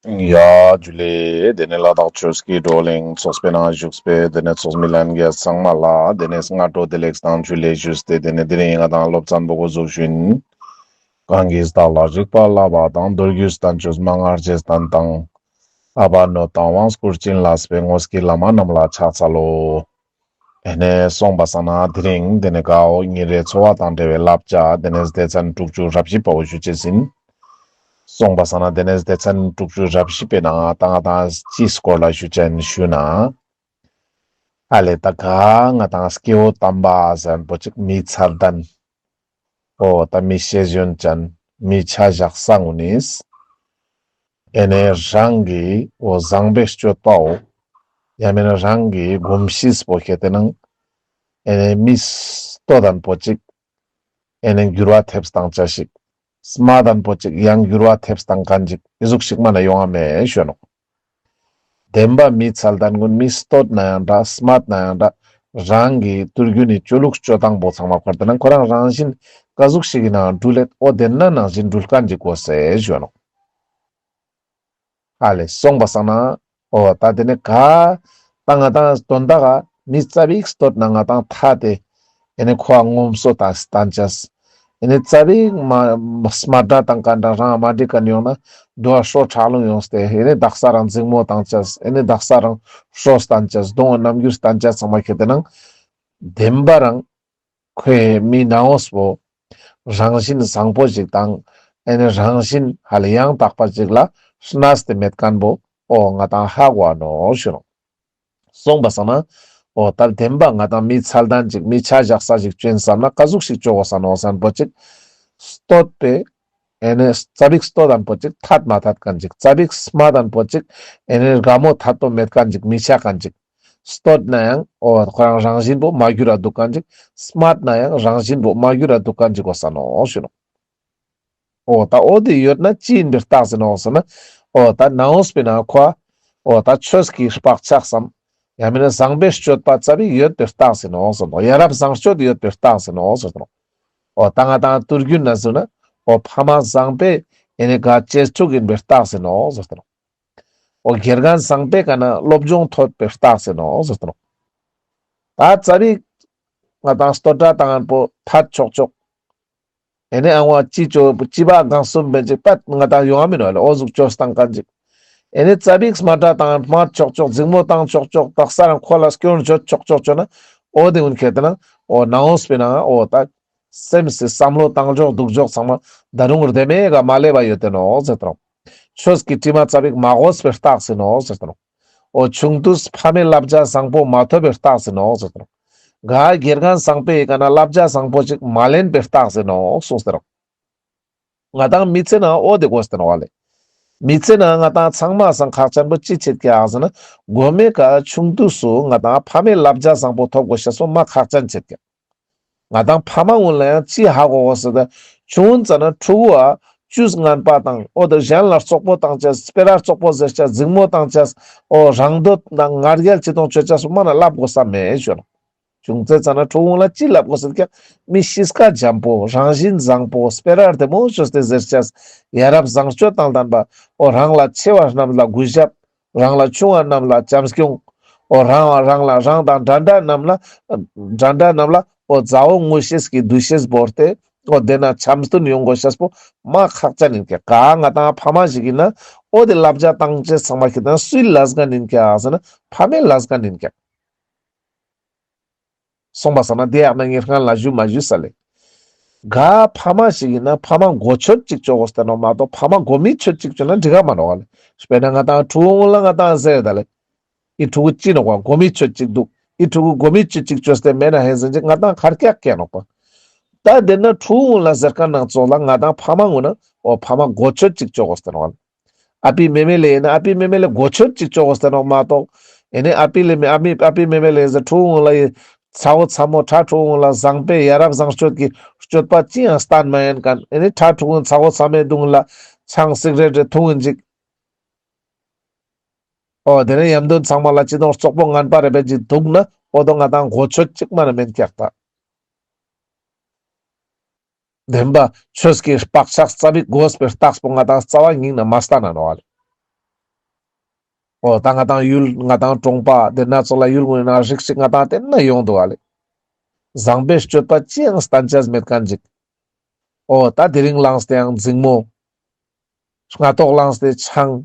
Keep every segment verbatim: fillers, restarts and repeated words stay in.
ཡ་ཇུ་ལེ། དེ་ནས་ལ་དྭགས་ཆོས་ཀྱི་བགྲོ་གླེང་ཚོགས་པའི་ནང་བཞུགས་པའི་དེ་ནས་ཚོགས་མི་ལྷན་རྒྱས་ཚང་མ་ལ་དེ་ནས་སྔ་དྲོ་བདེ་ལེགས་དང་ཇུ་ལེ་ཞུས་ཏེ། དེ་ནས་དེ་རིང་ང་དང་སློབ་ཚན་པོ་འགོ་འཛུགས་ཞུ་ཡིན། གང་གིས་བདག་ལ་རིག་པ་བསླབ་པ་དང་། མདོ་རྒྱུད་བསྟན་བཅོས་མན་ངག་རྗེས་བསྟན་དང་། ཨ་བ་ནོ་དང་དབང་བསྐུར་བྱིན་བརླབས་པའི། དངོས་ཀྱི་བླ་མ་རྣམས་ལ་ཕྱག་འཚལ་ལོ། ཨེ་ནས་སོང་པ་སང་ན་དེ་རིང་དེ་ནས་གའོ་ཉིན་རེའི་འཚོ་བ་དང་འབྲེལ་བའི་བསླབ་བྱ་དེ་ནས་སྡེ་ཚན་དྲུག་ཅུ་རེ་བཞི་པ་བོ་ཞུ་ཅེས་ཡིན། སོང་པ་སང་ན་དེ་ནས་སྡེ་ཚན་དྲུག་ཅུ་རེ་བཞི་པའི་ནང་ད་ང་དང་ཅིའི་སྐོར་ལ་ཞུ་ཅེས་ཡིན་ཞུ་ན། ཨ་ལེ་ད་ག་ང་དང་སྐྱེ་བོ་དམ་པ་ཟེར་མཁན་པོ་ཅིག་མི་ཚད་ལྡན། འོ་ད་མི་ཤེས་ཡོན་ཅན་མི་ཆ་བཞག་ས་ངུ་ནིས། ཨེ་ནས་རང་གི་འོ་བཟང་པོའི་སྤྱོད་པའོ། ཡང་མིན་ན་རང་གི་གོམས་གཤིས་པོ་ཁྱེར་ཏེ་ནང་ཨེ་ནས་མི་སྟོད་ལྡན་པོ་ཅིག་ཨེ་ནས་འགྱུར་བ་ཐེབས་བཏང་ཅེས་ཤིག་སྨད་ལྡན་པོ་ཅིག་ཡང་འགྱུར་བ་ཐེབས་བཏང་མཁན་ཅིག་ཨི་ཟུག་ཞིག་མ་ན་ཡོང་ང་མེད་ཞུ་ནོག་བདེན་པ་མི་ཚད་ལྡན་ཀུན་མི་སྟོད་ན་ཡང་འདྲ་སྨད་ན་ཡང་འདྲ། རང་གི་དུས་རྒྱུན་ནི་སྤྱོད་ལུགས་སྤྱོད་སྟངས་པོ་ཚང་མ་ཁོ་རང་ཁོ་རང་རང་བཞིན་ག་ཟུག་ཞིག་ཡིན་ནའང་འགྲུལ་ལེད། འོ་དེ་ན་ནང་བཞིན་འགྲུལ་མཁན་ཅིག་དགོས་ཟེར་ཞུ་ནོག་ཨ་ལེ་སོང་པ་སང་ན་འོ་ད་དེ་ནས་ག་ད་ང་དང་དོན་དག་ག་མི་ཙ་པིག་སྟོད་ན་ང་དང་ཐད་དེ་ཨེ་ནས་ཁོ་ངོམ་སོ་དང་བསྟན་ཅེས། ཨེ་ནས་ཙ་པིག་མ་སྨད་དྲགས་བཏང་མཁན་དང་རང་མ་འགྲིག་མཁན་ཡོང་ན་དུ་བ་ཧྲོ་ཁྲག་རླུང་ཡོངས་ཏེ་ཨེ་ནས་དག་ས་རང་འཛིང་མོ་བཏང་ཅེས། ཨེ་ནས་དག་ས་རང་ཧྲོ་བསྟན་ཅེས། གདོང་རྣམ་འགྱུར་བསྟན་ཅེས་ཚང་མ་ཁྱེར་ཏེ་ནང་བདེན་པ་རང་ཁོའི་མི་ནང་འོས་པོ་རང་བཞིན་བཟང་པོ་ཞིག་དང་ཨེ་ནས་རང་བཞིན་ཧ་ལས་ཡང་དག་པ་ཞིག་ལ་གནས་ཏེ་མེད་མཁན་པོ་འོ་ང་དང་ཧ་གོ་ནོག་ཞུ་ནོག་སོང་པ་སང་ན་འོ་ད་བདེན་པ་ང་དང་མི་ཚད་ལྡན་ཅིག་མི་ཆ་བཞག་ས་ཞིག་ཅོ་ཡིན་བསམ་ན་ག་ཟུག་ཞིག་ཅོ་དགོས་ས་ནོག་ཟེར་མཁན་པོ་ཅིག་སྟོད་པའི་ཨེ་ནས་ཙ་པིག་སྟོད་ལྡན་པོ་ཅིག་ཐད་མ་ཐད་མཁན་ཅིག་ཙ་པིག་སྨད་ལྡན་པོ་ཅིག་ཨེ་ནས་དགའ་མོ་ཐད་དོ་མེད་མཁན་ཅིག་མི་ཆ་མཁན་ཅིག་སྟོད་ན་ཡང་འོ་ཁོ་རང་རང་བཞིན་པོ་མ་འགྱུར་ར་འདུག་མཁན་ཅིག་སྨད་ན་ཡང་རང་བཞིན་པོ་མ་འགྱུར་ར་འདུག་མཁན་ཅིག་དགོས་ས་ནོག་ཞུ་ནོག་འོ་ད་འོ་དེ་ཡོད་ན་ཅི་ཡིན་པའི་རྟགས་ཡིན་ནོག་ཟེར་ན། འོ་ད་ནང་འོས་པའི་ནང་ཁོ་འོ་ད་ཆོས་ཀྱི་བག་ཆགས་སམ། ཡང་མིན་ན་བཟང་པོའི་སྤྱོད་པ་ཙ་པིག་ཡོད་པའི་རྟགས་ཡིན་ནོག་ཟེར་ནོག་ཡ་རབས་བཟང་སྤྱོད་ཡོད་པའི་རྟགས་ཡིན་ནོག་ཟེར་ནོག་འོ་ད་ང་དང་དུས་རྒྱུན་ན་ཟེར་ན་འོ་ཕ་མ་བཟང་པོའི་ཨེ་ནས་ག་གཅེས་ཕྲུག་ཡིན་པའི་རྟགས་ཡིན་ནོག་ཟེར་ནོག་འོ་དགེ་རྒན་བཟང་པོའི་ཀ་ན་སློབ་སྦྱོང་ཐོབ་པའི་རྟགས་ཡིན་ནོག་ཟེར་ནོག་ད་ཙ་པིག་ང་དང་སྟོད་དྲགས་བཏང་མཁན་པོ་ཐད་ཆོག་ཆོག་ཨེ་ནས་ཨང་བ་ཅི་ཅོ་ཅི་བ་གང་གསུམ་པན་ཅིག་པད་ང་དང་ཡོང་བ་མིན་ནོག་ལེ། འོ་ཟུག་ཅོ་བཏང་མཁན་ཅིག་ཨེ་ནས་ཙ་པིག་སྨད་དྲགས་བཏང་སྨད་ཆོག་ཆོག་འཛིང་མོ་བཏང་ཆོག་ཆོག་དག་ས་རང་ཁོ་ལ་སྐྱོན་བརྗོད་ཆོག་ཆོག་ཅོ་ན་འོ་དེ་ཀུན་ཁྱེར་ཏེ་ན་འོ་ནང་འོས་པའི་ནང་འོ་ད་སེམས་སི་བསམ་བློ་བཏང་ཕྱོགས་འདུག་ཕྱོགས་ཚང་མ་ད་རུང་རྡེ་མོའི་ཀ་མ་ལེབ་པ་ཡོད་དེ་ནོག་ཟེར་ཏེ་ནོག་ཆོས་ཀྱི་དྲི་མ་ཙ་པིག་མ་གོས་པའི་རྟགས་ཡིན་ནོག་ཟེར་ཏེ་ནོག་འོ་ཆུང་དུས་ཕ་མའི་བསླབ་བྱ་བཟང་པོ་མ་ཐོབ་པའི་རྟགས་ཡིན་ནོག་ཟེར་ཏེ་ནོག་ག་དགེ་རྒན་བཟང་པོའི་ཀ་ན་བསླབ་བྱ་བཟང་པོ་ཅིག་མ་ལེན་པའི་རྟགས་ཡིན་ནོག་གསུངས་ཏེ་ནོག་ང་དང་མི་ཚེ་ནང་འོ་དེ་དགོས་ཏེ་ནོག་ལེ། མི་ཚེ་ནང་ང་དང་ཚང་མ་སང་ཁག་ཅན་པོ་ཅི་ཆེད་ཀྱག་ཟེར་ན། གོ་མའི་ཀ་ཆུང་དུས་སུ་ང་དང་ཕ་མའི་བསླབ་བྱ་བཟང་པོ་ཐོབ་དགོས་ཤེས་པོ་མ་ཁག་ཅན་ཆེད་ཀྱག་ང་དང་ཕ་མ་ཀུན་ལ་ཡང་ཅི་ཧ་གོ་དགོས་ཟེར་ན། ཆུང་ཙ་ན་ཕྲུ་གུ་ཨ་ཇུས་ངན་པ་དང་འོ་དེ་གཞན་ལ་རྩོག་པོ་བཏང་ཅེས་སྤེ་ར་རྩོག་པོ་ཟེར་ཅེས་འཛིང་མོ་བཏང་ཅེས་འོ་རང་འདོད་དང་ང་རྒྱལ་ཅི་གཏོང་ཅོ་ཅེས་པོ་མ་ན་བསླབ་དགོས་ས་མེད་ཞུ་ནོག་ཆུང་ཙེ་ཙ་ན་ཕྲུ་གུ་ལ་ཅི་བསླབ་དགོས་ཟེར་ཀྱང་མི་གཤིས་ཀ་འཇམ་པོ་རང་བཞིན་བཟང་པོ་སྤེ་ར་བདེ་མོ་ཅོས་ཏེ་ཟེར་ཅེས་ཡ་རབས་བཟང་སྤྱོད་དང་ལྡན་པ། འོ་རང་ལ་ཆེ་བ་རྣམས་ལ་གུས་ཞབས། རང་ལ་ཆུང་བ་རྣམས་ལ་བྱམས་སྐྱོང་། འོ་རང་རང་ལ་རང་དང་འདྲ་འདྲ་རྣམས་ལ་འདྲ་འདྲ་རྣམས་ལ་འོ་མཛའ་བོ་ངོ་ཤེས་ཀྱི་འདུ་ཤེས་བོར་ཏེ་འོ་དེ་ན་འཆམ་མཐུན་ཡོང་དགོས་ཤེས་པོ་མ་ཁག་ཅན་ཡིན་ཀྱག་ག་ང་དང་ཕ་མ་ཞིག་ཡིན་ན་འོ་དེ་བསླབ་བྱ་བཏང་ཅེས་ཚང་མ་ཁྱེད་དང་སུའི་ལས་འགན་ཡིན་ཀྱག་ཟེར་ན་ཕ་མའི་ལས་འགན་ཡིན་ཀྱག་སོང་པ་སང་ན་དེ་ཡག་ན་ངས་སྔན་ལ་ཞུ་མ་ཞུས་ལེ། ག་ཕ་མ་ཞིག་ཡིན་ན་ཕ་མ་གོ་ཆོད་ཅིག་ཅོ་དགོས་ཏེ་ནོག་མ་གཏོགས་ཕ་མ་གོ་མི་ཆོད་ཅིག་ཅོ་ན་འགྲིག་ག་མ་ནོག་ལེ། དཔེར་ན་ང་དང་ཕྲུ་གུ་ལ་ང་དང་ཟེར་ད་ལེ། འི་ཕྲུ་གུ་ཅི་ནོག་ག་གོ་མི་ཆོད་ཅིག་འདུག་འི་ཕྲུ་གུ་གོ་མི་ཆོད་ཅིག་ཅོས་ཏེ་མེད་ན་ཧེ་ཟེར་ཅིག་ང་དང་ཁར་ཀྱག་ཀྱག་ནོག་པ། ད་དེ་ན་ཕྲུ་གུ་ལ་ཟེར་མཁན་ནང་ཙོགས་ལ་ང་དང་ཕ་མ་ཀུན་ན་འོ་ཕ་མ་གོ་ཆོད་ཅིག་ཅོ་དགོས་ཏེ་ནོག་ལེ། ཨ་པི་མེ་མེ་ལེ་ཡིན་ན་ཨ་པི་མེ་མེ་ལེ་གོ་ཆོད་ཅིག་ཅོ་དགོས་ཏེ་ནོག་མ་གཏོགས། ཨེ་ནི་ཨ་པི་ལེ་མེ་ཨ་མི་ཨ་པི་མེ་མེ་ལེ་ཟེར་ཕྲུ་གུ་ལ་ཡི་ཚ་བོ་ཚ་མོ་ཕྲ་ཕྲུ་གུ་ལ་བཟང་པོའི་ཡ་རབས་བཟང་སྤྱོད་ཀྱི་སྤྱོད་པ་ཅི་ཡང་སྟན་མ་ཡིན་མཁན། ཨེ་ནི་ཕྲ་ཕྲུ་གུ་ཚ་བོ་ཚ་མོའི་གདོང་ལ་ཆང་སིག་རེཊ་རེ་འཐུང་ཡིན་ཅིག་འོ་དེ་ནས་ཡམ་དོན་ཚང་མ་ལ་ཅི་དང་རྩོག་པོ་ངན་པ་རེ་བེད་ཅིག་འདུག་ན་འོ་དོ་ང་དང་གོ་ཆོད་ཅིག་མ་ན་མེན་ཀྱག་ད། བདེན་པ་ཆོས་ཀྱི་བག་ཆགས་རྩ་བིག་དགོས་པའི་རྟགས་པོ་ང་དང་རྩ་བ་ཉིད་ནས་མ་སྟན་ན་ནོག་ལེ། འོ་ད་ང་དང་ཡུལ་ང་དང་གྲོང་པ་དེ་ན་ཚོགས་ལ་ཡུལ་ངོས་ན་རིགས་ཤིག་ང་དང་དེ་ན་ཡོང་འདུག་ཨ་ལེ། བཟང་པོའི་སྤྱོད་པ་ཅི་ཡང་སྟན་ཅེས་མེད་མཁན་ཅིག་འོ་ད་དེ་རིང་ལངས་ཏེ་ཡང་འཛིང་མོ། སྔ་ཐོག་ལངས་ཏེ་ཆང་།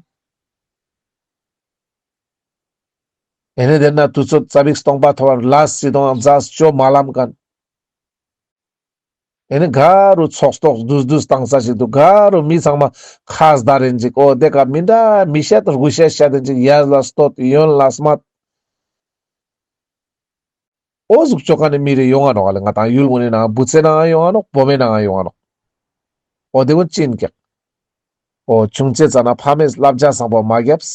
ཨེ་ནི་དེ་ན་དུས་ཚོད་ཙ་པིག་སྟོང་པ་ཐོབ་པར་ལས་སི་དོང་ཡང་མཛའ་སྤྱོད་མ་ལམ་མཁན། ཨེ་ནི་ག་རུ་ཚོགས་ཏོག་དུས་དུས་བཏང་ས་ཞིག་འདུག་ག་རུ་མི་ཚང་མ་ཁ་བརྡ་རིན་ཅིག་འོ་དེ་ཀ་མི་འདྲ་མི་བཤད་དགུ་བཤད་བཤད་དེ་ཅིག་ཡར་ལ་སྟོད་ཡོན་ལ་སྨད། འོ་ཟུག་ཅོ་ཁན་ནི་མི་རེ་ཡོང་ང་ནོག་ལེ། ང་དང་ཡུལ་ངོས་ནི་ནང་བུ་ཚེ་ནང་ཡོང་ང་ནོག་བོ་མོའི་ནང་ཡོང་ང་ནོག་འོ་དེ་བོ་ཅི་ཨིན་ཀྱག་འོ་ཆུང་ཙེ་ཙ་ན་ཕ་མས་བསླབ་བྱ་བཟང་པོ་མ་རྒྱབས།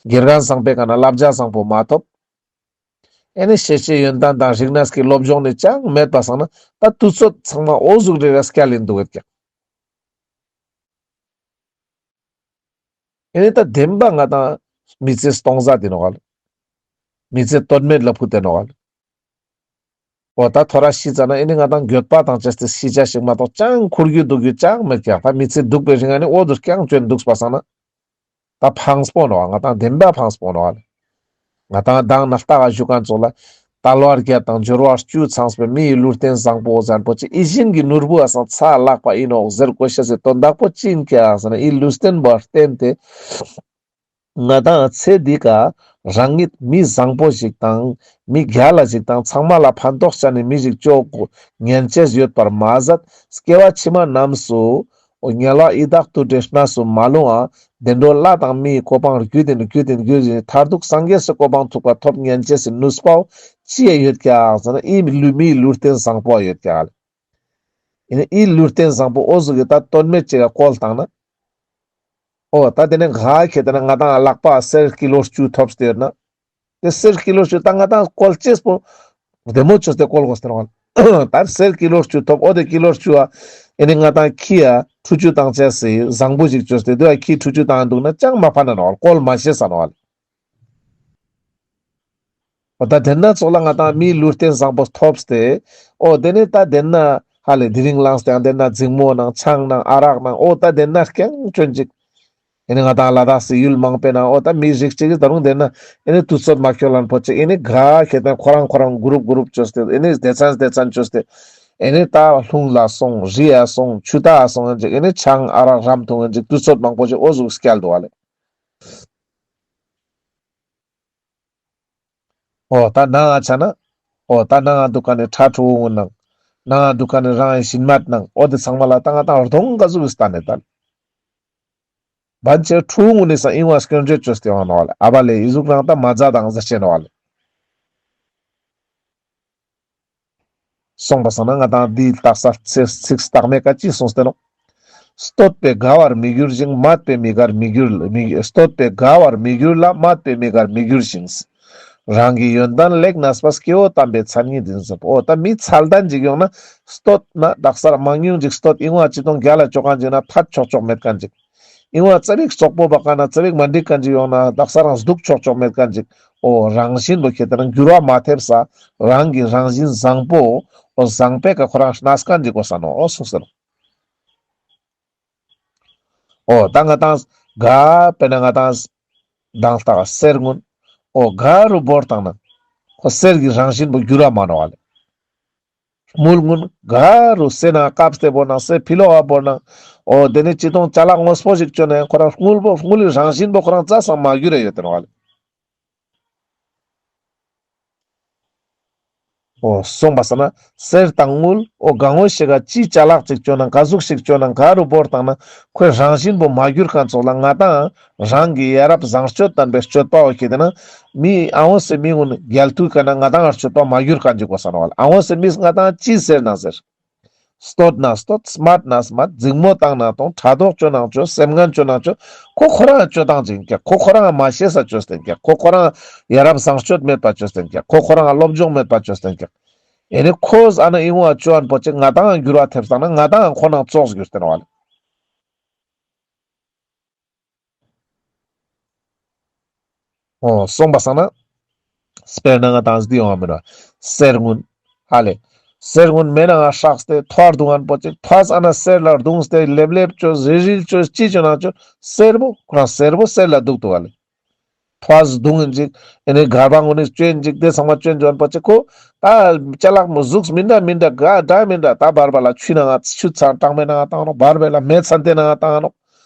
དགེ་རྒན་བཟང་པོའི་ཀ་ན་བསླབ་བྱ་བཟང་པོ་མ་ཐོབ། ཨེ་ནི་ཤེས་བྱའི་ཡོན་ཏན་དང་རིག་གནས་ཀྱི་སློབ་སྦྱོང་ནི་ཅང་མེད་པ་སང་ན་ད་དུས་ཚོད་ཚང་མ་འོ་ཟུག་རེ་རེ་སྐྱལ་ལིན་འདུག་ཡོད་ཀྱག་ཨེ་ནི་ད་བདེན་པ་ང་དང་མི་ཚེ་སྟོང་ཟད་དེ་ནོག་ལེ། མི་ཚེ་དོན་མེད་ལ་ཕུད་དེ་ནོག་ལེ། འོ་ད་ཐོ་རས་ཤི་ཙ་ན་ཨེ་ནི་ང་དང་འགྱོད་པ་དང་བཅས་ཏེ་ཤི་ཅེས་ཤིག་མ་གཏོགས་ཅང་ཁུར་རྒྱུ་འདུག་རྒྱུ་ཅང་མེད་ཀྱག་ད་མི་ཚེ་སྡུག་པའི་རིང་ང་ནི་འོ་དུ་རྐྱང་བཅོས་འདུག་པ་སང་ན། ད་ཕངས་པོ་ནོག་ང་དང་བདེན་པ་ཕངས་པོ་ནོག་ལེ། ང་དང་མདང་ན་ལྟ་ག་ཞུ་མཁན་ཚོགས་ལ་དལ་བ་བརྒྱད་དང་འབྱོར་བ་བཅུ་ཚང་བའི་མི་ཡི་ལུས་རྟེན་བཟང་པོ་ཟེར་པོ་ཅི་ཡིད་བཞིན་གྱི་ནོར་བུ་ཨ་སང་ཚ་ལག་པ་ཨིན་ནོག་ཟེར་གོ་ཤེས་སི་དོན་དག་པོ་ཅི་ཨིན་ཀྱག་ཟེར་ན་ཡི་ལུས་རྟེན་པོ་བརྟེན་ཏེ་ང་དང་ཚེ་འདི་ཀ་རང་ཉིད་མི་བཟང་པོ་ཞིག་དང་མི་རྒྱལ་ལ་ཞིག་དང་ཚང་མ་ལ་ཕན་ཐོགས་ཅན་ནི་མི་ཞིག་ཅོ་ཉན་ཅེས་ཡོད་པར་མ་ཟད་སྐྱེ་བ་ཕྱི་མ་རྣམས་སུ་འོ་དམྱལ་བ་ཡི་དྭགས་དུད་འགྲོའི་གནས་སུ་མ་ལྷུང་བ་བདེ་འགྲོ་ལྷ་དང་མིའི་གོ་འཕང་རྒྱུད་དེ་ནས་རྒྱུད་དེ་ནས་རྒྱུད་དེ་ནས་མཐར་ཐུག་སངས་རྒྱས་སི་གོ་འཕང་ཐོབ་པ་ཐོབ་ཉན་ཅེས་སི་ནུས་པའོ་ཅི་ཡ་ཡོད་ཀྱག་ཟེར་ན་ཨི་ལུས་མིའི་ལུས་རྟེན་བཟང་པོ་ཡོད་ཀྱག་ལེ། ཨི་ལུས་རྟེན་བཟང་པོ་འོ་ཟུག་གི་ད་དོན་མེད་ཅིག་ག་བཀོལ་བཏང་ན། འོ་ད་དེ་ནས་ག་ཁེ་ཏེ་ན་ང་དང་ལག་པ་གསེར་ཀི་ལོ་བཅུ་ཐོབ་སྟེ་ཡོད་ན། དེ་གསེར་ཀི་ལོ་བཅུ་ད་ང་དང་བཀོལ་ཅེས་པོ་བདེ་མོ་ཅོས་ཏེ་བཀོལ་དགོས་ཟེར་བ། ད་གསེར་ཀི་ལོ་བཅུ་ཐོབ་འོ་དེ་ཀི་ལོ་བཅུ་ཨ་ཨེ་ནི་ང་དང་ཁྱི་ཡ་ཁྲུ་ཆུ་བཏང་ཅེས་སི་བཟང་པོ་ཞིག་ཅོས་ཏེ་དེ་བ་ཁྱི་ཁྲུ་ཆུ་བཏང་འདུག་ན་ཅང་མ་ཕན་ན་ནོག་བཀོལ་མ་ཤེས་ས་ནོག་འོ་ད་དེ་ན་ཚོགས་ལ་ང་དང་མིའི་ལུས་རྟེན་བཟང་པོ་ཐོབ་སྟེ། འོ་དེ་ནས་ད་དེ་ན་ཧ་ལས་དེ་རིང་ལངས་ཏེ་ཡང་དེ་ན་འཛིང་མོ་ནང་ཆང་ནང་ཨ་རག་ནང་འོ་ད་དེ་ན་རྐྱང་བཅོན་ཅིག་ཨེ་ནི་ང་དང་ལ་དྭགས་སི་ཡུལ་མང་པོའི་ནང་འོ་ད་མི་རིགས་ཅིག་གི་ད་རུང་དེ་ན་ཨེ་ནི་དུས་ཚོད་མ་འཁྱོལ་ལན་པོ་ཅིག་ཨེ་ནི་ག་ཁེ་ཏེ་ཁོ་རང་ཁོ་རང་གུ་རུབ་གུ་རུབ་བཅོས་ཏེ་ཨེ་ནི་སྡེ་ཚན་སྡེ་ཚན་བཅོས་ཏེ་ཨེ་ནི་ད་ལྷུང་ལ་སོང་རི་ཡ་སོང་ཆུ་ཏ་སོང་ཨེ་ཅིག་ཨེ་ནི་ཆང་ཨ་རག་རམ་འཐུང་ཨེ་ཅིག་དུས་ཚོད་མང་པོ་ཅིག་འོ་ཟུག་སྐྱལ་འདུག་བ་ལེ། འོ་ད་ནང་ང་ཆ་ན། འོ་ད་ནང་ང་འདུག་ཁན་ནི་ཕྲུ་གུ་གུན་ནང་། ནང་ང་འདུག་ཁན་ནི་རང་ཡི་ཞིན་མ་ནང་འོ་དེ་ཚང་མ་ལ་ད་ང་དང་གདོང་ག་ཟུག་གི་སྟན་ནེ་ད། བན་ཆེ་ཕྲུ་གུ་གུན་ནི་སང་ཨིན་བ་སྐྱོན་བརྗོད་བཅོས་ཏེ་ཡོང་ནོག་ལེ། ཨ་བ་ལེ་ཨི་ཟུག་རང་ད་མ་ཛད་དང་ཟེར་ཅེས་ནོག་ལེ། སོང་པ་སང་ན་ང་དང་འདི་ལྟ་ས་ཚིག་ཚིག་རྟགས་མེད་ཀ་ཅི་གསུངས་ཏེ་ནོག། བསྟོད་པས་དགའ་བར་མི་འགྱུར་ཞིང་། སྨད་པས་མི་དགར་མི་འགྱུར་ལ། མི་བསྟོད་པས་དགའ་བར་མི་འགྱུར་ལ། སྨད་པས་མི་དགར་མི་འགྱུར་ཞིང་། རང་གི་ཡོན་ཏན་ལེགས་གནས་པ། སྐྱེ་བོ་དམ་པའི་མཚན་ཉིད་ཡིན་ཟེར། འོ་ད་མི་མཚན་ལྡན་ཅིག་ཡོང་ན་བསྟོད་ན་དག་སར་མང་ཉུང་ཅིག་བསྟོད་ཨིན་བ་ཅི་དང་རྒྱལ་ལ་ཅོ་ཁན་ཅིག་ན་ཐད་ཆོག་ཆོག་མེད་ཁན་ཅིག་ཨིན་བ་ཙ་པིག་རྩོག་པོ་བ་ཀ་ན་ཙ་པིག་མ་འགྲིག་ཁན་ཅིག་ཡོང་ན་དག་སར་རང་སྡུག་ཆོག་ཆོག་མེད་ཁན་ཅིག་འོ་རང་བཞིན་པོ་ཁྱེད་དེ་རང་འགྱུར་བ་མ་ཐེབས་ས་རང་གི་རང་བཞིན་བཟང་པོ་འོ་བཟང་པོའི་ཀ་ཁོ་རང་གནས་ཁན་ཅིག་གོ་ས་ནོག་འོ་གསུངས་ཟེར། འོ་ད་ང་དང་ག་དཔེར་ན་ང་དང་མདང་ལྟ་ག་གསེར་གུན་འོ་ག་རུ་བོར་བཏང་ན་ཁོ་གསེར་གྱི་རང་བཞིན་པོ་འགྱུར་བ་མ་ནོག་ལེ། དངུལ་གུན་ག་རུ་སེ་ན་བཀབ་སྟེ་བོར་ན་སེ་ཕི་ལོག་ག་བོར་ན་འོ་དེ་ནི་ཅི་དང་ཅ་ལག་དངོས་པོ་ཞིག་ཅོ་ན་ཡང་ཁོ་རང་དངུལ་པོ་དངུལ་ལི་རང་བཞིན་པོ་ཁོ་རང་རྩ་སང་མ་འགྱུར་ར་ཡོད་དེ་ནོག་ལེ། འོ་སོང་པ་སང་ན་གསེར་དང་དངུལ་འོ་གང་འོ་ཞིག་ག་ཅི་ཅ་ལག་ཅིག་ཅོ་ན་ག་ཟུག་ཞིག་ཅོ་ན་ག་རུ་བོར་བཏང་ན་ཁོའི་རང་བཞིན་པོ་མ་འགྱུར་ཁན་ཚོགས་ལ་ང་དང་རང་གི་ཡ་རབས་བཟང་སྤྱོད་དམ་པའི་སྤྱོད་པ་འོ་ཁྱེད་དེ་ན་མི་ཨ་འོ་སེ་མི་གུན་རྒྱལ་ཐུག་ཁན་ན་ང་དང་ང་སྤྱོད་པ་མ་འགྱུར་ཁན་ཅིག་གོ་ས་ནོག་ལེ། ཨ་འོ་སེ་མི་ང་དང་ཅི་ཟེར་ན་ཟེར། བསྟོད་ན་བསྟོད། སྨད་ན་སྨད། འཛིང་མོ་བཏང་ན་བཏང་། ཕྲག་དོག་ཅོ་ན་ཅོ། སེམས་ངན་ཅོ་ན་ཅོ། ཁོ་ཁོ་རང་ཅོ་སྟངས་ཅིག་ཨིན་ཀྱག་ཁོ་ཁོ་རང་མ་ཤེས་ས་ཅོས་ཏེ་ཨིན་ཀྱག་ཁོ་ཁོ་རང་ཡ་རབས་བཟང་སྤྱོད་མེད་པ་ཅོས་ཏེ་ཨིན་ཀྱག་ཁོ་ཁོ་རང་སློབ་སྦྱོང་མེད་པ་ཅོས་ཏེ་ཨིན་ཀྱག་ཨེ་ནི་ཁོས་ཨ་ན་ཨིན་བ་ཅོ་ཨན་པོ་ཅིག་ང་དང་འགྱུར་བ་ཐེབས་སྟངས་ན་ང་དང་ཁོ་ནང་ཙོགས་འགྱུར་ཏེ་ནོག་ལེ། འོ་སོང་པ་སང་ན། དཔེར་ན་ང་དང་འདི་ཡོང་བ་མེད་ན། གསེར་གུན། ཧ་ལེ། གསེར་གུན་མེ་ནང་ང་སྲེགས་ཏེ་ཐོར་དུག་ཨན་པོ་ཅིག་ཐོས་ཨ་ན་གསེར་ལ་རྡུངས་ཏེ་ལེབ་ལེབ་ཅོས་རིལ་རིལ་ཅོས་ཅི་ཅོ་ན་ཅོས་གསེར་པོ་ཁོ་རང་གསེར་པོ་གསེར་ལ་དུག་དུག་ཧ་ལེ། ཐོ་བ་བརྡུང་ཡིན་ཅིག་ཨེ་ནི་གར་པ་ངོ་ནི་བཅོ་ཡིན་ཅིག་དེ་ཚང་མ་བཅོ་ཡིན་ཅོན་པོ་ཅིག་ཁོ། ད་ཅ་ལག་མོ་གཟུགས་མི་འདྲ་མི་འདྲ་ག་འདྲ་མི་འདྲ་ད་བར་བར་ལ་ཆུ་ནང་ང་ཆུ་ཚང་གྲང་མོའི་ནང་ང་བཏང་ནོག་བར་བར་ལ་མེ་ཚན་ཏེ་ནང་ང་བཏང་ནོག་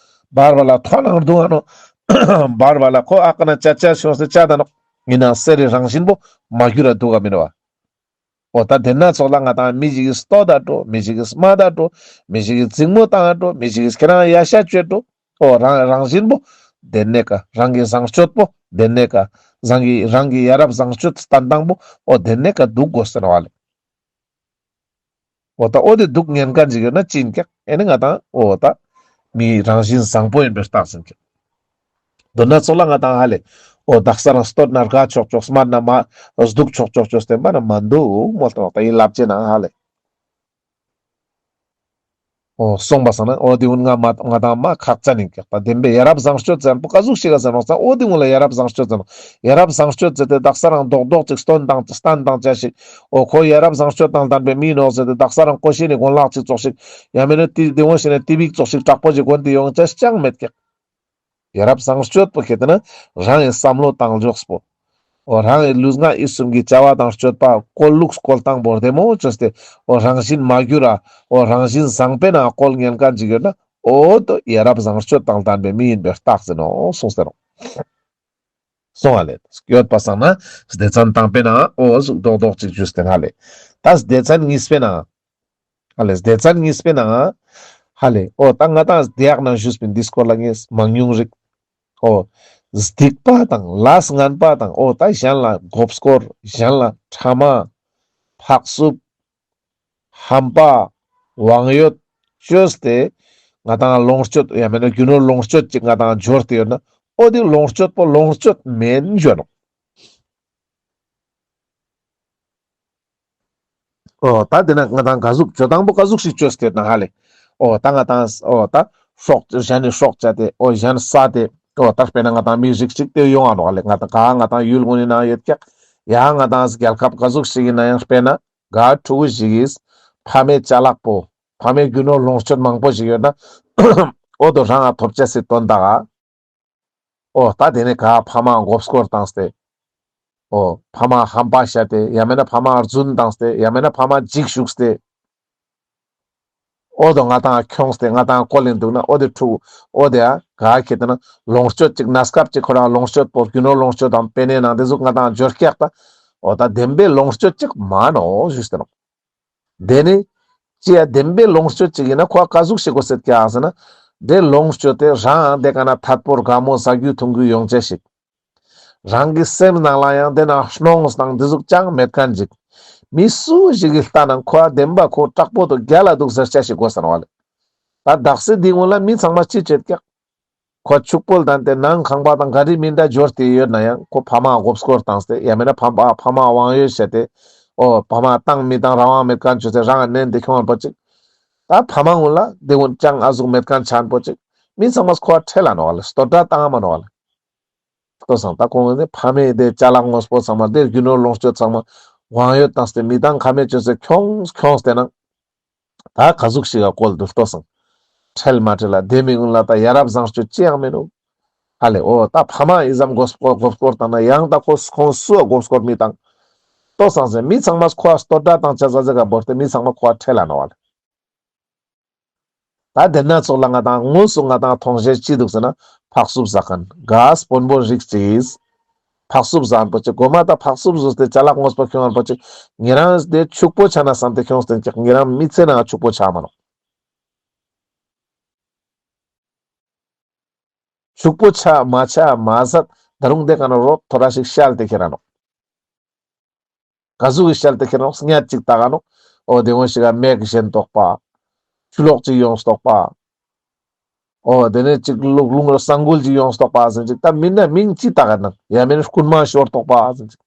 བར་བར་ལ་ཐོ་ནང་བརྡུང་ང་ནོག་བར་བར་ལ་ཁོ་ཨ་ཀ་ན་ཅ་ཅ་ཤོང་སེ་ཅ་ད་ནོག་ཡིན་ནང་གསེར་རི་རང་བཞིན་པོ་མ་གྱུར་ར་འདུག་ག་མིན་བ། འོ་ད་དེ་ན་ཚོགས་ལ་ང་དང་མི་ཞིག་གིས་ལྟོ་ད་འགྲོ། མི་ཞིག་གིས་སྨྲ་ད་འགྲོ། མི་ཞིག་གིས་འཛིང་མོ་བཏང་ད་འགྲོ། མི་ཞིག་གིས་ཁྱེད་རང་ཡ་ཤ་བཅོས་འགྲོ། འོ་རང་རང་བཞིན་པོ་དེ་ནས་ཀ་རང་གི་བཟང་སྤྱོད་པོ་དེ་ནས་ཀ་རང་གི་རང་གི་ཡ་རབས་བཟང་སྤྱོད་བསྟན་སྟངས་པོ་འོ་དེ་ནས་ཀ་འདུག་དགོས་ཟེར་བ་ལེ། འོ་ད་འོ་དེ་འདུག་ཉན་མཁན་ཅིག་ཡོད་ན་ཅི་ཡིན་ཀྱག་ཨེ་ནི་ང་དང་འོ་ད་མི་རང་བཞིན་བཟང་པོ་ཡིན་པའི་རྟགས་ཡིན་ཀྱག་མདོར་ན་ཚོགས་ལ་ང་དང་ཧ་ལེ། འོ་དག་ས་རང་བསྟོད་ན་དགའ་ཆོག་ཆོག་སྨད་ན་མ་སྡུག་ཆོག་ཆོག་ཆོག་བསྟན་པ་ན་མ་འདུག་མོལ་ཏེ་ནོག་ད་ཡི་ལབ་ཅེ་ན་ཧ་ལེ། འོ་སོང་པ་སང་ན་འོ་དེ་ཀུན་ང་མ་ང་དང་མ་ཁག་ཅན་ཡིན་ཀྱག་ད་བདེན་པའི་ཡ་རབས་བཟང་སྤྱོད་ཟེར་པོ་ཀ་ཟུག་ཞིག་ག་ཟེར་ནོག་ཙང་འོ་དེ་ཀུན་ལ་ཡ་རབས་བཟང་སྤྱོད་ཟེར་ནོག་ཡ་རབས་བཟང་སྤྱོད་ཟེར་ཏེ་དག་ས་རང་རྡོག་རྡོག་ཅིག་སྟོན་དང་སྟན་དང་བཅའ་ཞིག་འོ་ཁོ་ཡ་རབས་བཟང་སྤྱོད་དང་ལྡན་པའི་མི་ཡིན་ནོག་ཟེར་ཏེ་དག་ས་རང་ཀོ་ཤེས་ནི་གོན་ལག་ཅིག་བཙོག་ཞིག་ཡ་མེད་ན་ཏི་དེ་འོ་ཤེས་ན་ཏི་བིག་བཙོག་ཞིག་དྲག་པོ་ཅིག་གོན་ཏེ་ཡོང་ཅེས་ཅང་མེད་ཀྱག་ཡ་རབས་བཟང་སྤྱོད་པོ་ཁེ་ཏེ་ན་རང་གི་བསམ་བློ་བཏང་ཕྱོགས་པོ། འོ་རང་གི་ལུས་ངག་ཡིད་གསུམ་གྱི་བྱ་བ་དང་སྤྱོད་པ་བཀོལ་ལུགས་བཀོལ་སྟངས་པོ་བདེ་མོ་བཅོས་ཏེ་འོ་རང་བཞིན་མ་གྱུར་ར་འོ་རང་བཞིན་བཟང་པོའི་ནང་བཀོལ་ཉན་མཁན་ཅིག་ཡོད་ན་འོ་དོ་ཡ་རབས་བཟང་སྤྱོད་དང་ལྡན་པའི་མི་ཡིན་པའི་རྟགས་ཡིན་ནོག་གསུངས་ཏེ་ནོག་སོང་ང་ལེ། ཡོད་པ་སང་ན་སྡེ་ཚན་དང་པོའི་ནང་འོ་ཟུག་རྡོག་རྡོག་ཅིག་ཞུས་ཏེ་ཧ་ལེ། ད་སྡེ་ཚན་གཉིས་པའི་ནང་ཧ་ལེ། སྡེ་ཚན་གཉིས་པའི་ནང་ཧ་ལེ། འོ་ད་ང་དང་སྡེ་ཡག་ནང་ཞུས་པིན་འདི་སྐོར་ལ་ངས་མང་ཉུང་རིག་འོ་སྡིག་པ་དང་ལས་ངན་པ་དང་འོ་ད་གཞན་ལ་མགོ་སྐོར། གཞན་ལ་ཕྲ་མ་ཕག་སུབ་ཧམ་པ་དབང་ཡོད་བཅོས་ཏེ་ང་དང་ལོངས་སྤྱོད་ཡང་མེད་ན་རྒྱུ་ནོར་ལོངས་སྤྱོད་ཅིག་ང་དང་འབྱོར་ཏེ་ཡོད་ན་འོ་དེ་ལོངས་སྤྱོད་པོ་ལོངས་སྤྱོད་མེན་ཞུ་ནོག་འོ་ད་དེ་ན་ང་དང་ག་ཟུག་བཅོ་སྟངས་པོ་ག་ཟུག་ཞིག་བཅོས་ཏེ་ཡོད་ན་ཧ་ལེ། འོ་ད་ང་དང་འོ་ད་སྲོག་གཞན་ནི་སྲོག་བཅད་དེ་འོ་གཞན་བསད་དེ་འོ་ད་དཔེར་ན་ང་དང་མི་རིགས་ཅིག་དེ་ཡོང་ང་ནོག་ཧ་ལེ། ང་དང་ག་ང་དང་ཡུལ་ངོ་ནི་ནང་ཡོད་ཀྱག་ཡང་ང་དང་རྒྱལ་ཁབ་ག་ཟུག་ཞིག་ཡིན་ན་ཡང་དཔེར་ན་ག་ཕྲུ་གུ་ཞིག་གིས་ཕ་མའི་ཅ་ལག་པོ་ཕ་མའི་རྒྱུ་ནོར་ལོངས་སྤྱོད་མང་པོ་ཞིག་ཡོད་ན་འོ་དོ་རང་ང་ཐོབ་ཅེས་སི་དོན་དག་ག་འོ་ད་དེ་ནས་ག་ཕ་མ་མགོ་སྐོར་བཏང་སྟེ། འོ་ཕ་མ་ཧམ་པ་བཤད་དེ་ཡང་མེད་ན་ཕ་མ་རྫུན་བཏང་སྟེ་ཡང་མེད་ན་ཕ་མ་འཇིགས་ཞུགས་ཏེ། འོ་དོ་ང་དང་ཁྱོངས་ཏེ་ང་དང་བཀོལ་ལེན་འདུག་ན་འོ་དེ་ཕྲུ་གུ་འོ་དེ་ཨ་ག་ཁེ་ཏེ་ན་ལོངས་སྤྱོད་ཅིག་གནས་སྐབས་ཅིག་ཁོ་རང་ལོངས་སྤྱོད་པོ་རྒྱུ་ནོར་ལོངས་སྤྱོད་དང་པེ་ནེ་ནང་དེ་ཟུག་ང་དང་འབྱོར་ཀྱག་ད། འོ་ད་བདེན་པའི་ལོངས་སྤྱོད་ཅིག་མ་ནོག་ཞུས་ཏེ་ནོག་དེ་ནི་ཅི་ཡ་བདེན་པའི་ལོངས་སྤྱོད་ཅིག་ཡིན་ན་ཁོ་ག་ཟུག་ཤིག་དགོས་སེད་ཀྱག་ཟེར་ན། དེ་ལོངས་སྤྱོད་དེ་རང་དེ་ག་ན་ཐད་པོ་དགའ་མོ་ཟ་རྒྱུ་འཐུང་རྒྱུ་ཡོང་ཅེས་ཤིག་རང་གི་སེམས་ནང་ལ་ཡང་དེ་ན་སྣང་སྣང་དེ་ཟུག་ཅང་མེད་མཁན་ཅིག་མི་སུ་ཞིག་གི་ལྟ་ན་ཁོ་བདེན་པ་ཁོ་དྲག་པོ་དང་རྒྱལ་ལ་འདུག་ཟེར་ཅེས་ཤིག་དགོས་ཟེར་བ་ལེ། ད་དག་སེ་འདི་སྔོན་ལ་མི་ཚང་མ་ཅི་བྱེད་ཀྱག་ཁོ་ཕྱུག་པོ་ལྡན་ཏེ་ནང་ཁང་པ་དང་ག་རི་མི་འདྲ་འབྱོར་ཏེ་ཡོད་ན་ཡང་ཁོ་ཕ་མ་མགོ་སྐོར་བཏང་སྟེ་ཡང་མེད་ན་ཕ་མ་ཕ་མ་དབང་ཡོད་བྱས་ཏེ། འོ་ཕ་མ་བཏང་མི་བཏང་རང་དབང་མེད་མཁན་བྱས་ཏེ་རང་ནན་ཏེ་ཁྱོང་པོ་ཅིག་ད་ཕ་མ་ཀུན་ལ་དེ་ཀུན་ཅང་ཨ་ཟུག་མེད་མཁན་ཆ་པོ་ཅིག་མི་ཚང་མས་ཁོ་ཁྲེལ་ལ་ནོག་ལེ། བསྟོད་སྒྲ་བཏང་མ་ནོག་ལེ། ལྟོས་སང་ད་ཁོང་གིས་ནི་ཕ་མའི་དེ་ཅ་ལག་དངོས་པོ་ཚང་མ་དེ་རྒྱུ་ནོར་ལོངས་སྤྱོད་ཚང་མ་དབང་ཡོད་བཏང་སྟེ་མི་བཏང་ཁ་མེད་བྱས་ཏེ་ཁྱོངས་ཁྱོངས་ཏེ་ན། ད་ག་ཟུག་ཞིག་ག་བཀོལ་འདུག་ལྟོས་སང་། ཁྲེལ་མ་ཁྲེལ་ལ་དེ་མི་ཀུན་ལ་ད་ཡ་རབས་བཟང་སྤྱོད་ཅི་ཡང་མི་འདུག་ཧ་ལེ། འོ་ད་ཕ་མ་ཨི་ཙམ་མགོ་སྐོར་མགོ་སྐོར་བཏང་ན་ཡང་ད་ཁོ་ཁོང་སུ་མགོ་སྐོར་མི་བཏང་། ལྟོས་སང་ཟེར་མི་ཚང་མས་ཁོ་བསྟོད་སྒྲ་བཏང་ཆ་ཟ་ཟ་ག་བོར་ཏེ་མི་ཚང་མ་ཁོ་ཁྲེལ་ལ་ནོག་ཧ་ལེ། ད་དེ་ན་ཚོགས་ལ་ང་དང་དངོས་སུ་ང་དང་མཐོང་བྱ་ཅི་འདུག་ཟེར་ན་ཕག་སུབ་ཟ་མཁན་ག་དཔོན་པོ་རིགས་ཅིག་ཕག་སུབ་ཟ་མཁན་པོ་ཅིག་གོ་མ་ད་ཕག་སུབ་ཟོས་ཏེ་ཅ་ལག་དངོས་པོ་ཁྱོང་མཁན་པོ་ཅིག་ཉེ་རང་དེ་ཕྱུག་པོ་ཆ་ན་བསམ་སྟེ་ཁྱོངས་ཏེ་ཀྱག་ཉེ་རང་མི་ཚེ་ནང་ཕྱུག་པོ་ཆ་མ་ནོག་ཕྱུག་པོ་ཆ་མ་ཆ་མ་ཟད་ད་རུང་དེ་ག་ན་རོ་ཐོ་ར་ཞིག་ཤལ་ཏེ་ཁྱེར་ར་ནོག་ག་ཟུག་གི་ཤལ་ཏེ་ཁྱེར་ར་ནོག་སྙད་ཅིག་བཏགས་ག་ནོག་འོ་དེ་འོ་ཞིག་ག་མེ་གི་ཞེན་རྟོག་པ། ཆུ་ལོག་ཅིག་ཡོངས་རྟོག་པ། འོ་དེ་ནས་ཅིག་ལུག་ལུང་རོ་ས་འགུལ་ཅིག་ཡོངས་རྟོག་པ་ཟེར་ཅིག་ད་མི་ན་མིང་ཅི་བཏགས་ག་ན་ཡང་མིན་རྐུན་མ་ཤོར་རྟོག་པ་ཟེར་ཅིག་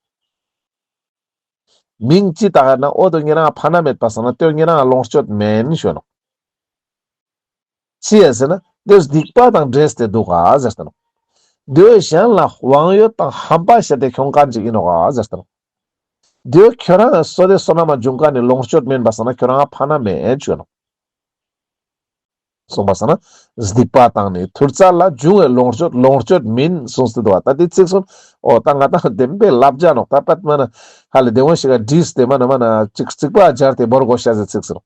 མིང་ཅི་བཏགས་ན་འོ་དོ་ཉེ་རང་ཕ་ན་མེད་པ་སང་ན་དོ་ཉེ་རང་ལོངས་སྤྱོད་མེན་ཞུ་ནོག་ཅི་ཡ་ཟེར་ན་དེ་སྡིག་པ་དང་འདྲེས་ཏེ་འདུག་ག་ཟེར་ཏེ་ནོག་དེ་གཞན་ལ་དབང་ཡོད་དང་ཧམ་པ་བཤད་དེ་ཁྱོང་མཁན་ཅིག་ཡིན་ནོག་ག་ཟེར་ཏེ་ནོག་དེ་ཁྱོད་རང་བསོད་བདེ་བསོད་ནམས་འབྱུང་མཁན་ནི་ལོངས་སྤྱོད་མེན་པ་སང་ན་ཁྱོད་རང་ཕ་ན་མེན་ཞུ་ནོག་གསུངས་པ་སང་ན། སྡིག་པ་དང་ནི་ཐུར་རྩ་ལ། འབྱུང་བའི་ལོངས་སྤྱོད་ལོངས་སྤྱོད་མིན་གསུངས་ཏེ་འདུག་པ། ད་དེ་ཚིག་གསུམ། འོ་ད་ང་ཏང་བདེན་པའི་བསླབ་བྱ་ནོག། ད་པད་མ་ན་ཧ་ལེ་བདེ་མོ་ཞིག་ག་བྲིས་ཏེ་མ་ན་མ་ན་ཅིག་རྩིག་པ་སྦྱར་ཏེ་བོར་དགོས་ཤེས་སི་ཚིག་ཟེར།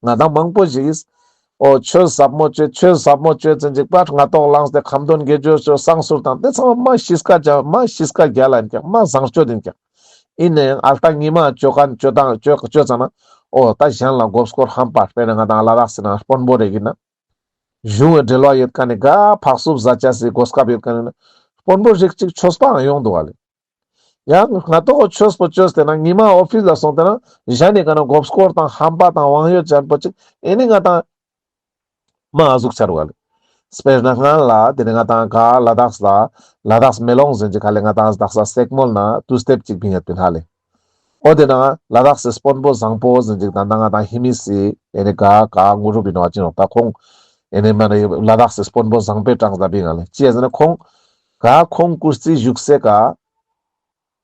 ང་ཏང་མང་པོ་ཞིག་གིས་འོ་ཆོས་ཟབ་མོ་ཅོས་ཆོས་ཟབ་མོ་ཅོས་ཟེར་ཅིག་པ་སྔ་ཏོག་བླངས་ཏེ་ཁ་འདོན་དགེ་སྦྱོར་ཅོས་བསང་གསུར་བཏང་། དེ་ཚང་མ་མ་ཤི་ཀ་རྒྱ་མ་ཤི་ཀ་རྒྱལ་ལ་ཡིན་ཀྱག། མ་བཟང་སྤྱོད་ཡིན་ཀྱག། ཡིན་ནའང་ཨལ་ཏ་ཉི་མ་ཅོ་མཁན་ཅོ་དང་ཅོ་ཅོ་ཙ་ན་འོ་ད་གཞན་ལ་མགོ་སྐོར་ཧམ་པ། དཔེར་ན་ང་ཏང་ལ་དྭགས་སི་ན་དཔོན་པོ་རེ་ཡིན་ན། གཞུང་གི་འབྲེལ་བ་ཡོད་མཁན་ནི་ག་ཕག་སུབ་ཟ་ཅེས་སི་གོ་སྐབས་ཡོད་མཁན་ནི་དཔོན་པོ་རིགས་ཅིག་ཆོས་པའང་ཡོང་འདུག་ག་ལེ། ཡང་སྔ་ཏོག་ཆོས་པོ་ཅོས་ཏེ་ན་ཉི་མ་ཨོ་ཕིས་ལ་སོང་སྟེ་ན་གཞན་ནི་ཀ་ན་མགོ་སྐོར་དང་ཧམ་པ་དང་དབང་ཡོད་ཅན་པོ་ཅིག་ཨེ་ནི་ང་ཏང་མ་ཨ་ཟུག་ཆ་རུག་ག་ལེ། དཔེར་ན་སྔ་ལ་དེ་ནི་ང་ཏང་ག་ལ་དྭགས་ལ་ལ་དྭགས་མེ་ལོང་ཟེར་ཅིག་ག་ལེ། ང་ཏང་དག་ས་སེག་མོལ་ན་ཏུ་སྟེབ་ཅིག་བིང་ཡོད་པིན་ཧ་ལེ། འོ་དེ་ན་ལ་དྭགས་སི་དཔོན་པོ་བཟང་པོ་ཟེར་ཅིག་དང་ད་ང་ཏང་ཧི་མི་སི་ཨེ་ནི་ག་ག་ངུ་རུ་བི་ནོ་ཅི་ནོ་ད་ཁོང་ཨེ་ནི་མ་ནི་ལ་དྭགས་སི་དཔོན་པོ་བཟང་པོའི་གྲངས་ལ་བིང་ང་ལེ། ཅི་ཟེར་ན་ཁོང་ག་ཁོང་སྐུ་རྩི་བཞུགས་སའི་ཀ་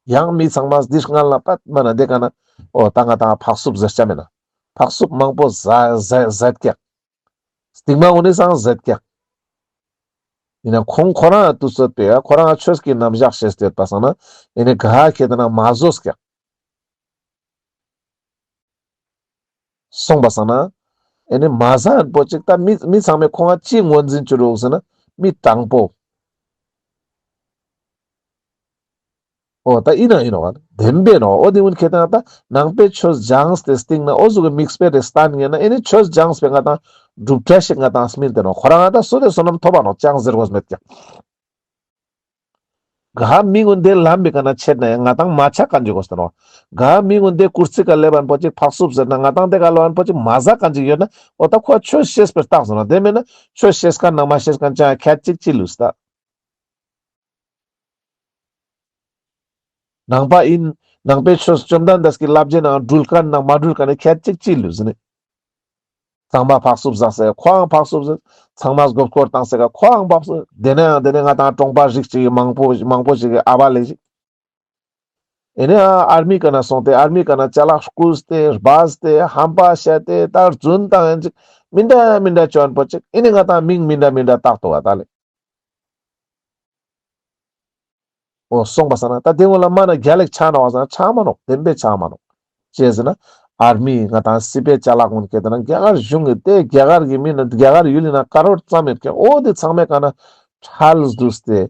ཡང་མི་ཚང་མ་འདི་སྔ་ལ་པད་མ་ན་དེ་ཀ་ན་འོ་ད་ང་ཏང་ཕག་སུབ་ཟེར་ཅ་མེད་ན་ཕག་སུབ་མང་པོ་ཟ་ཟ་ཟད་ཀྱག། སྟིང་མ་འོ་ནི་སང་ཟད་ཀྱག། ཡིན་ན་ཁོང་ཁོ་རང་ཏུ་ཚོད་པའི་ཁོ་རང་ཆོས་ཀྱི་རྣམ་གཞག་ཤེས་ཏེ་ཡོད་པ་སང་ན་ཨེ་ནི་ག་ཁེ་ཏེ་ན་མ་ཟོས་ཀྱག། སོང་པ་སང་ན་ཨེ་ནི་མ་ཟ་ཡན་པོ་ཅིག་ད་མི་མི་ཚང་མས་ཁོང་ང་ཅི་ངོས་འཛིན་ཅོ་རུག་ཟེར་ན་མི་དྲང་པོ། འོ་ད་ཡིན་ན་ཡིན་ནོག་བདེན་པས་ནོག། འོ་དེ་ཀུན་ཁེ་ཏེ་ན་ད་ནང་པའི་ཆོས་སྦྱངས་ཏེ་སྟིང་ན་འོ་ཟུག་གི་མིག་དཔེ་རེ་སྟན་ཉན་ན་ཨེ་ནི་ཆོས་སྦྱངས་པའི་ང་ཏང་གྲུབ་འབྲས་ཤིག་ང་ཏང་སྨིན་ཏེ་ནོག། ཁོ་རང་ང་ཏང་སུ་དེ་བསོད་ནམས་ཐོབ་པ་ནོག་ཅང་ཟེར་དགོས་མེད་ཀྱག། ག་མི་ཀུན་དེ་ལམ་པའི་ཀ་ན་ཆད་ན་ཡང་ང་ཏང་མ་ཆ་མཁན་ཅིག་དགོས་ཏེ་ནོག། ག་མི་ཀུན་དེ་སྐུར་རྩི་ཀ་ལེབ་བན་པོ་ཅིག་ཕག་སུབ་ཟེར་ན་ང་ཏང་དེ་ཀ་ལོ་བན་པོ་ཅིག་མ་ཟ་མཁན་ཅིག་ཡོད་ན་འོ་ད་ཁོ་ཆོས་ཤེས་པའི་རྟགས་ཟེར་ནོག། དེ་མེད་ན་ཆོས་ཤེས་མཁན་ནང་མ་ཤེས་མཁན་ཅང་ཁྱད་ཅིག་ཅི་ལུས་ད། ནང་པ་ཡིན། ནང་པའི་ཆོས་བཅོམ་ལྡན་འདས་ཀྱི་བསླབ་བྱའི་ནང་འགྲུལ་མཁན་ནང་མ་འགྲུལ་མཁན་ནི་ཁྱད་ཅིག་ཅི་ལུས་ཟེར་ནི། ཚང་མ་ཕག་སུབ་ཟ་ཟེར་ཁོའང་ཕག་སུབ་ཟེར། ཚང་མ་མགོ་སྐོར་བཏང་ཟེར་ཁོའང་ཕག་སུབ། དེ་ནས་ཡང་དེ་ནས་ང་ཏང་གྲོང་པ་རིགས་ཅིག་མང་པོ་མང་པོ་ཞིག་གི་ཨ་བ་ལེ་ཞིག། ཨེ་ནས་ཨ་ཨར་མི་ཀ་ན་སོང་སྟེ་ཨར་མི་ཀ་ན་ཅ་ལག་རྐུས་ཏེ་སྦས་ཏེ་ཧམ་པ་བཤད་དེ་ད་རྫུན་བཏང་ཡན་ཅིག་མི་འདྲ་མི་འདྲ་ཅོ་ཡན་པོ་ཅིག་ཨེ་ནས་ང་ཏང་མིང་མི་འདྲ་མི་འདྲ་བཏགས་ཏོ་བ་ད་ལེ། འོ་སོང་པ་སང་ན་ད་དེ་ཀུན་ལ་མ་ན་རྒྱལ་ལེགས་ཆགས་ནོག་པ་སང་ཆགས་མ་ནོག། བདེན་པའི་ཆགས་མ་ནོག། ཅི་ཟེར་ན་ཨར་མི་ང་ཏང་སི་པའི་ཅ་ལག་ཀུན་ཁེ་ཏེ་ན་རྒྱ་གར་གཞུང་གི་དེ་རྒྱ་གར་གྱི་མི་ན་རྒྱ་གར་ཡུལ་ལི་ན་ཀ་རོར་ཙམ་ཡོད་ཀྱག། འོ་དེ་ཚང་མའི་ཀ་ན་ཁྲལ་བསྡུས་ཏེ་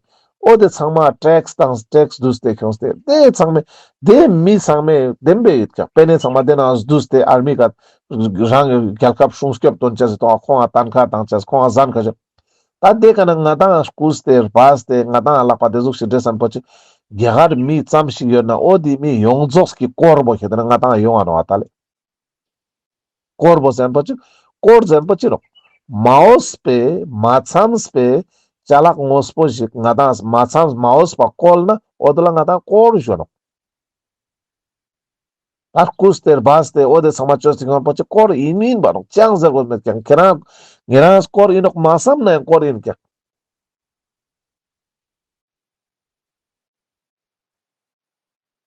འོ་དེ་ཚང་མ་ཊེགས་དང་ཊེགས་བསྡུས་ཏེ་ཁྱོངས་ཏེ་དེ་ཚང་མའི་དེ་མི་ཚང་མའི་བདེན་པའི་ཡོད་ཀྱག། པེ་ནེ་ཚང་མ་དེ་ན་བསྡུས་ཏེ་ཨར་མི་ཀ་རང་གི་རྒྱལ་ཁབ་སྲུང་སྐྱོབ་དོན་ཅེས་སི་ཐོག་ཁོང་ང་ཏན་ཁ་དང་ཅེས་ཁོང་ང་ཟན་ཁ་ཅོ། ད་དེ་ཀ་ན་ང་ཏང་རྐུས་ཏེ་སྦས་ཏེ་ང་ཏང་ལག་པ་དེ་ཟུག་ཞིག་འདྲེས་སན་པོ་ཅིག་རྒྱ་གར་མི་ཙམ་ཞིག་ཡོད་ན་འོ་དེ་མི་ཡོངས་རྫོགས་ཀྱི་དཀོར་པོ་ཁེ་ཏེ་ན་ང་ཏང་ཡོང་ང་ནོག་ཨ་ད་ལེ། དཀོར་པོ་ཟེར་ན་པོ་ཅིག་དཀོར་ཟེར་ན་པོ་ཅི་རོག། མ་འོས་པའི་མ་འཚམས་པའི་ཅ་ལག་དངོས་པོ་ཞིག་ང་ཏང་མ་འཚམས་མ་འོས་པ་བཀོལ་ན་འོ་དེ་ལ་ང་ཏང་དཀོར་ཞུ་ནོག། ད་རྐུས་ཏེ་སྦས་ཏེ་འོ་དེ་ཚང་མ་ཅོས་ཏེ་ཁྱོང་པོ་ཅིག་དཀོར་ཡིན་མིན་པ་རོག་ཅང་ཟེར་དགོས་མེད་ཀྱག། ཁྱེ་རང་ངེ་རང་དཀོར་ཡིན་ནོག་མ་བསམ་ན་ཡང་དཀོར་ཡིན་ཀྱག།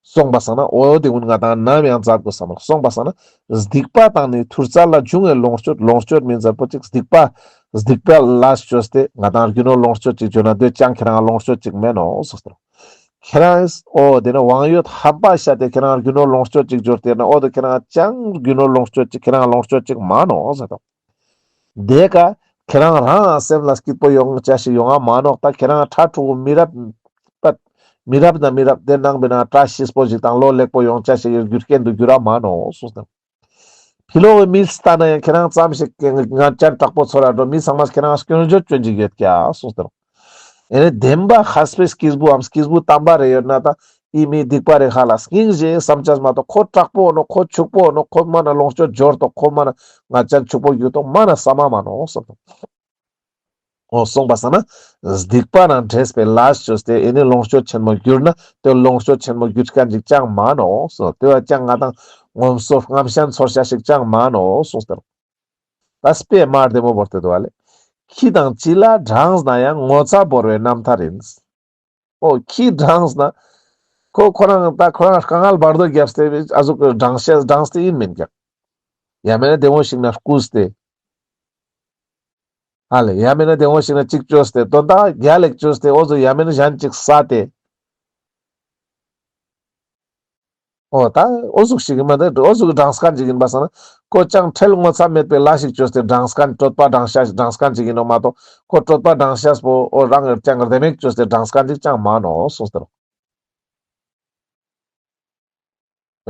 སོང་པ་སང་ན་འོ་དེ་ཀུན་ང་ཏང་ནམ་ཡང་མཛད་དགོས་སམ་རོག། སོང་པ་སང་ན་སྡིག་པ་དང་ནི་ཐུར་རྩ་ལ། འབྱུང་བའི་ལོངས་སྤྱོད་ལོངས་སྤྱོད་མིན་ཟེར་པོ་ཅིག་སྡིག་པ་སྡིག་པ་ལ་ཅོས་ཏེ་ང་ཏང་རྒྱུ་ནོར་ལོངས་སྤྱོད་ཅིག་ཅོ་ན་དེ་ཅང་ཁྱེ་རང་ལོངས་སྤྱོད་ཅིག་མེན་ནོག་ཟེར་ཏོ། ཁྱེ་རང་འོ་དེ་ནི་དབང་ཡོད་ཧམ་པ་བཤད་དེ་ཁྱེ་རང་རྒྱུ་ནོར་ལོངས་སྤྱོད་ཅིག་འབྱོར་ཏེ་ན་འོ་དེ་ཁྱེ་རང་ཅང་རྒྱུ་ནོར་ལོངས་སྤྱོད་ཅིག་ཁྱེ་རང་ལོངས་སྤྱོད་ཅིག་མ་ནོག་ཟེར་ཏོ། དེ་ཀ་ཁྱེ་རང་རང་སེམས་ལ་སྐྱིད་པོ་ཡོང་ཅེས་ཤིག་ཡོང་ང་མ་ནོག། ད་ཁྱེ་རང་ཕྲུ་གུ་མི་རབས་པ་མི་རབས་ན་མི་རབས་དེ་ནང་པའི་ན་བཀྲ་ཤིས་པོ་ཞིག་དང་ལོ་ལེགས་པོ་ཡོང་ཅེས་ཤིག་རྒྱུ་རྐྱེན་དུ་འགྱུར་ར་མ་ནོག་གསུངས་ཏེ། ཕྱི་ལོགས་ཀྱི་མིས་ལྟ་ན་ཡང་ཁྱེ་རང་ཙམ་ཞིག་ང་ཅན་དྲག་པོ་ཚོར་ར་འགྲོ། མི་ཚང་མས་ཁྱེ་རང་སྐྱོན་བརྗོད་སྐྱོན་ཅིག་ཡོད་ཀྱག་གསུངས་ཏེ། ཨེ་ནི་བདེན་པ་ཧས་པའི་སྐྱེས་བུའམ་སྐྱེས་བུ་དམ་པ་རེ་ཡོད་ན་ད་འི་མི་སྡིག་པ་རེ་ཧ་ལ་སྙིང་རྗེ་བསམ་ཅེས་མ་གཏོགས་ཁོ་དྲག་པོ་ནོག། ཁོ་ཕྱུག་པོ་ནོག། ཁོ་མ་ན་ལོངས་སྤྱོད་འབྱོར་ཏོག། ཁོ་མ་ན་ང་ཅན་ཕྱུག་པོ་གྱུར་ཏོག་མ་ན་ས་མ་མ་ནོག་གསུངས་ཏེ། འོ་སོང་པ་སང་ན་སྡིག་པ་ནང་འདྲེས་པའི་ལས་ཅོས་ཏེ་ཨེ་ནི་ལོངས་སྤྱོད་ཆེན་མོ་གྱུར་ན་དེ་ལོངས་སྤྱོད་ཆེན་མོ་གྱུར་མཁན་ཅིག་ཅང་མ་ནོག་གསུངས། དེ་བ་ཅང་ང་ཏང་ངོམས་སོ་རྔམ་ཞེན་ཚོར་ཤེས་ཤིག་ཅང་མ་ནོག་གསུངས་ཏེ། ད་དཔེ་མ་བདེ་མོ་བོར་ཏེ་འདུག་ཨ་ལེ། ཁྱི་དང་བྱི་ལ་འགྲངས་ན་ཡང་ངོ་ཚ་བོར་བའི་རྣམ་ཐར་ཡིན། འོ་ཁྱི་འགྲངས་ན་ཁོ་ཁོ་རང་ད་ཁོ་རང་དཀའ་ངལ་བར་དོ་བརྒྱབ་སྟེ་ཨ་ཟུག་འགྲངས་ཤེས་འགྲངས་ཏེ་ཡིན་མིན་ཀྱག། ཡང་མེད་ན་བདེ་མོ་ཞིག་ན་རྐུས་ཏེ་ ཧ་ལེ་ཡང་མེད་ན་དེ་འོ་ཞིག་ན་གཅིག་བཅོས་ཏེ་དོན་དག་རྒྱལ་ལེགས་བཅོས་ཏེ་འོ་ཟུག་ཡང་མེད་ན་གཞན་གཅིག་ས་ཏེ། འོ་ད་འོ་ཟུག་ཞིག་གི་མ་འདུག་འོ་ཟུག་གི་འགྲངས་མཁན་ཅིག་ཡིན་པ་སང་ན་ཁོ་ཅང་ཁྲེལ་ངོ་ཚ་མེད་པའི་ལས་ཤིག་བཅོས་ཏེ་འགྲངས་མཁན་གྲོད་པ་འགྲངས་ཤ་འགྲངས་མཁན་ཅིག་ཡིན་ནོག་མ་གཏོགས་ཁོ་གྲོད་པ་འགྲངས་ཤ་པོ་འོ་རང་གི་ཅང་རྡེ་མོ་བཅོས་ཏེ་འགྲངས་མཁན་ཅིག་ཅང་མ་ནོག་གསུངས་ཏེ་ནོག་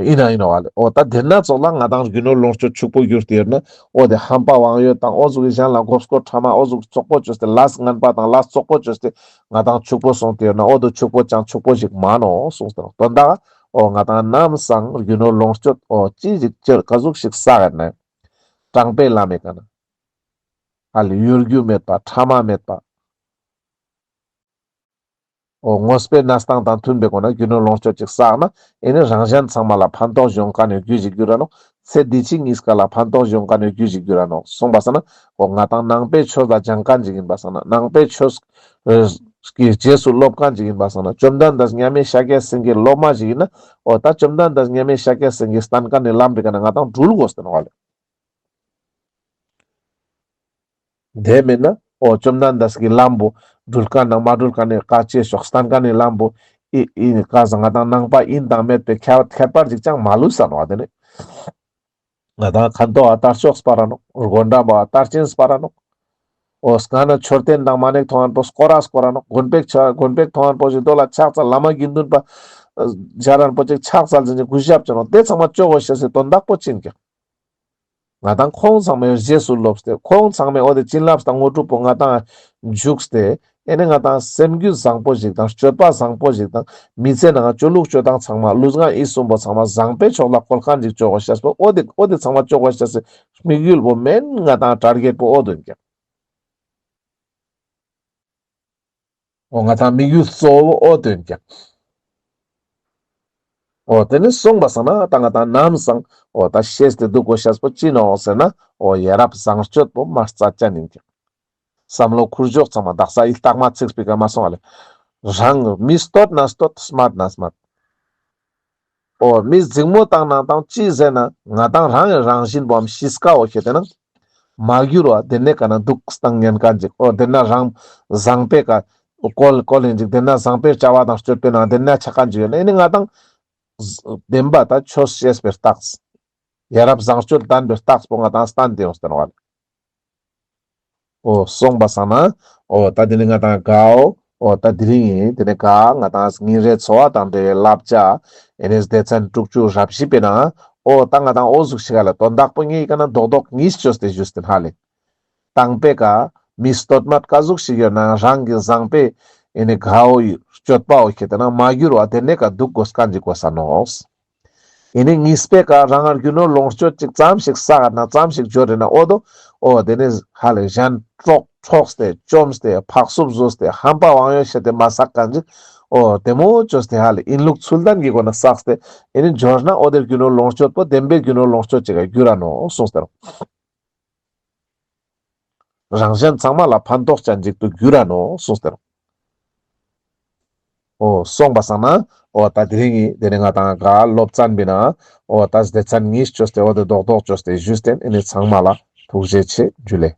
ཡིན་ན་ཡིན་ནོག་ལེ། འོ་ད་དེ་ན་ཙོགས་ལ་ང་དང་རྒྱུ་ནོར་ལོངས་སྤྱོད་ཕྱུག་པོ་གྱུར་ཏེ་ཡོད་ན་འོ་དེ་ཧམ་པ་དབང་ཡོད་དང་འོ་ཟུག་གི་གཞན་ལ་མགོ་སྐོར་ཕྲ་མ་འོ་ཟུག་བཙོག་པོ་བཅོས་ཏེ་ལས་ངན་པ་དང་ལས་བཙོག་པོ་བཅོས་ཏེ་ང་དང་ཕྱུག་པོ་སོང་སྟེ་ཡོད་ན་འོ་དེ་ཕྱུག་པོ་ཅང་ཕྱུག་པོ་ཞིག་མ་ནོག་གསུངས་ཏེ་ནོག་དོན་དག་འོ་ང་དང་ནམ་སང་རྒྱུ་ནོར་ལོངས་སྤྱོད་འོ་ཅི་ཞིག་ཅི་ག་ཟུག་ཞིག་བསགས་ཡོད་ན་དྲང་པའི་ལམ་མེད་ཀ་ན་ཧ་ལེ་གཡོ་སྒྱུ་མེད་པ་ཕྲ་མ་མེད་པ། འོ་དངོས་པོའི་གནས་སྟངས་དང་མཐུན་པའི་སྒོ་ནས་རྒྱུ་ནོར་ལོངས་སྤྱོད་ཅིག་བསགས་ན་ཨེ་ནི་རང་གཞན་ཚང་མ་ལ་ཕན་ཐོགས་ཡོང་མཁན་ནི་རྒྱུ་ཞིག་འགྱུར་ར་ནོག་ཚེ་འདི་ཕྱི་གཉིས་ཀ་ལ་ཕན་ཐོགས་ཡོང་མཁན་ནི་རྒྱུ་ཞིག་འགྱུར་ར་ནོག་གསུངས་པ་སང་ན་འོ་ང་དང་ནང་པའི་ཆོས་ལ་སྦྱང་མཁན་ཅིག་ཡིན་པ་སང་ན་ནང་པའི་ཆོས་ཀྱི་རྗེས་སུ་སློབ་མཁན་ཅིག་ཡིན་པ་སང་ན་བཅོམ་ལྡན་འདས་མཉམ་མེད་ཤཱཀྱ་སེང་གེའི་སློབ་མ་ཞིག་ཡིན་ན་འོ་ད་བཅོམ་ལྡན་འདས་མཉམ་མེད་ཤཱཀྱ་སེང་གེས་བསྟན་མཁན་ནི་ལམ་པོའི་ཀ་ན་ང་དང་འགྲུལ་དགོས་ཏེ་ནོག་ལེ། དེ་མེད་ན་འོ་བཅོམ་ལྡན་འདས་ཀྱི་ལམ་པོ་འགྲུལ་མཁན་ནང་མ་འགྲུལ་མཁན་ནི་བཀའ་ཆེ་ཤོག་བསྟན་མཁན་ནི་ལམ་པོ་ཨི་ཨི་ནི་ཀ་ས་ང་དང་ནང་པ་ཡིན་དང་མེད་པའི་ཁྱད་ཁྱད་པར་ཅིག་ཅང་མ་ལུས་ས་ནོག་དེ་ནི་ང་དང་ཁ་འདོག་ག་དར་ལྕོག་སྤར་ར་ནོག་དགོན་འདྲ་པོ་ག་དར་ཆེན་སྤར་ར་ནོག་འོ་སྔ་ན་མཆོད་རྟེན་དང་མ་ནེ་མཐོང་མཁན་པོ་སྐོར་ར་སྐོར་ར་ནོག་དགོན་པའི་ཆ་དགོན་པའི་མཐོང་མཁན་པོ་ཞིག་དོ་ལ་ཕྱག་འཚལ་བླ་མ་དགེ་འདུན་པ་ཨ་མཇལ་མཁན་པོ་ཅིག་ཕྱག་འཚལ་ཟིན་ཅིག་གུས་ཞབས་བྱེད་ནོག་དེ་ཚང་མ་བཅོ་དགོས་ཤེས་སི་དོན་དག་པོ་ཅི་ཡིན་ཀྱག་ང་དང་ཁོང་ཚང་མའི་རྗེས་སུ་སློབ་སྟེ་ཁོང་ཚང་མའི་འོ་དེ་བྱིན་རླབས་དང་དངོས་གྲུབ་པོ་ང་དང་འཇུག་སྟེ་ཨེ་ནི་ང་དང་སེམས་རྒྱུད་བཟང་པོ་ཞིག་དང་སྤྱོད་པ་བཟང་པོ་ཞིག་དང་མི་ཚེ་ནང་སྤྱོད་ལུགས་སྤྱོད་སྟངས་ཚང་མ་ལུས་ངག་ཡིད་གསུམ་པོ་ཚང་མ་བཟང་པོའི་ཕྱོགས་ལ་བཀོལ་མཁན་ཅིག་བཅོ་དགོས་ཤེས་པོ་འོ་དེ་འོ་དེ་ཚང་མ་བཅོ་དགོས་ཤེས་སི་དམིགས་ཡུལ་པོ་མེན་ང་དང་ཊར་གེཊ་པོ་འོ་དོ་ཡིན་ཀྱག་འོ་ང་དང་དམིགས་ཡུལ་གཙོ་བོ་འོ་དོན་ཀྱང་། འོ་དེ་ནི་སོང་པ་སང་ན་ད་ང་དང་ནམ་སང་འོ་ད་ཤེས་ཏེ་འདུག་དགོས་ཤེས་པོ་ཅི་ནོག་ཟེར་ན་འོ་ཡ་རབས་བཟང་སྤྱོད་པོ་མ་རྩ་ཅན་ཡིན་ཀྱང་། བསམ་བློ་འཁོར་འཇོག་ཚང་མ་དག་ས་ཡིད་རྟག་མ་ཚིག་པའི་ཀ་མ་སོང་བ་ལེ། རང་མི་བསྟོད་ན་བསྟོད་སྨད་ན་སྨད། འོ་མི་འཛིང་མོ་བཏང་ན་བཏང་ཅི་ཟེར་ན་ང་དང་རང་གི་རང་བཞིན་པོའམ་གཤིས་ཀ་འོ་ཁྱེད་དེ་ན་མ་གྱུར་བ་དེ་ནས་ག་ན་འདུག་སྟངས་ཉན་མཁན་ཅིག་འོ་དེ་ན་རང་བཟང་པོའི་ཀ་བཀོལ་བཀོལ་ཡིན་ཅིག་དེ་ན་བཟང་པོའི་བྱ་བ་དང་སྤྱོད་པའི་ནང་དེ་ན་ཆ་མཁན་ཅིག་ཡོད་ན་ཨེ་ནི་ང་དང་བདེན་པ་ད་ཆོས་ཤེས་པའི་རྟགས། ཡ་རབས་བཟང་སྤྱོད་ལྡན་པའི་རྟགས་པོ་ང་དང་བསྟན་ཏེ་ཡོང་སྟེ་ནོག་ལེ། འོ་སོང་པ་སང་ན་འོ་ད་དེ་ནི་ང་དང་གའོ་འོ་ད་དེ་རིང་ཡིན་དེ་ནི་ག་ང་དང་ཉིན་རེའི་འཚོ་བ་དང་འབྲེལ་བའི་བསླབ་བྱ་ཨེ་ནི་སྡེ་ཚན་དྲུག་ཅུ་ར་བཞི་པའི་ནང་འོ་ད་ང་དང་འོ་ཟུག་ཞིག་ག་ལ་དོན་དག་པོ་ངའི་ཀ་ན་རྡོག་རྡོག་གཉིས་བཅོས་ཏེ་ཞུས་ཏེ་ཧ་ལེ། དང་པོའི་ཀ་མི་བསྟོད་སྨད་ག་ཟུག་ཞིག་ཡོད་ན་རང་གི་བཟང་པོའི་ཨེ་ནི་གའོ་སྤྱོད་པའོ་ཁྱེད་དེ་ན་མ་གྱུར་བ་དེ་ནས་ཀ་འདུག་དགོས་མཁན་ཅིག་དགོས་ས་ནོག་ཨེ་ནི་གཉིས་པའི་ཀ་རང་ངར་རྒྱུ་ནོར་ལོངས་སྤྱོད་ཅིག་ཙམ་ཞིག་བསགས་ན་ཙམ་ཞིག་འབྱོར་རེ་ན་འོ་དོ་འོ་དེ་ནི་ཧ་ལེ་གཞན་འཕྲོག་འཕྲོགས་ཏེ་བཅོམས་ཏེ་ཕག་སུབ་བཟོས་ཏེ་ཧམ་པ་དབང་ཡོད་བྱས་ཏེ་མ་བསགས་མཁན་ཅིག་འོ་དེ་མོ་བཅོས་ཏེ་ཧ་ལེ་ཡིན་ལུགས་ཚུལ་ལྡན་གྱི་སྒོ་ནས་བསགས་ཏེ་ཨེ་ནི་འབྱོར་ན་འོ་དེ་རྒྱུ་ནོར་ལོངས་སྤྱོད་པོ་བདེན་པའི་རྒྱུ་ནོར་ལོངས་སྤྱོད་ཅིག་ག་འགྱུར་ར་ནོག་གསུངས་ཏེ་རོ། རང་གཞན་ཚང་མ་ལ་ཕན་ཐོགས་ཅན་ཅིག་ཏུ་འགྱུར་ར་ནོག་གསུངས་ཏེ་རོ། འོ་སོང་པ་སང་ན་འོ་ད་དེ་རིང་ངི་དེ་ནི་ང་དང་ག་སློབ་ཚན་པའི་ནང་འོ་ད་སྡེ་ཚན་གཉིས་བཅོས་ཏེ་འོ་དེ་རྡོག་རྡོག་བཅོས་ཏེ་ཞུས་ཏེ་ཨེ་ནི་ཚང་མ་ལ་ཐུགས་རྗེ་ཆེ་ཇུ་ལེ།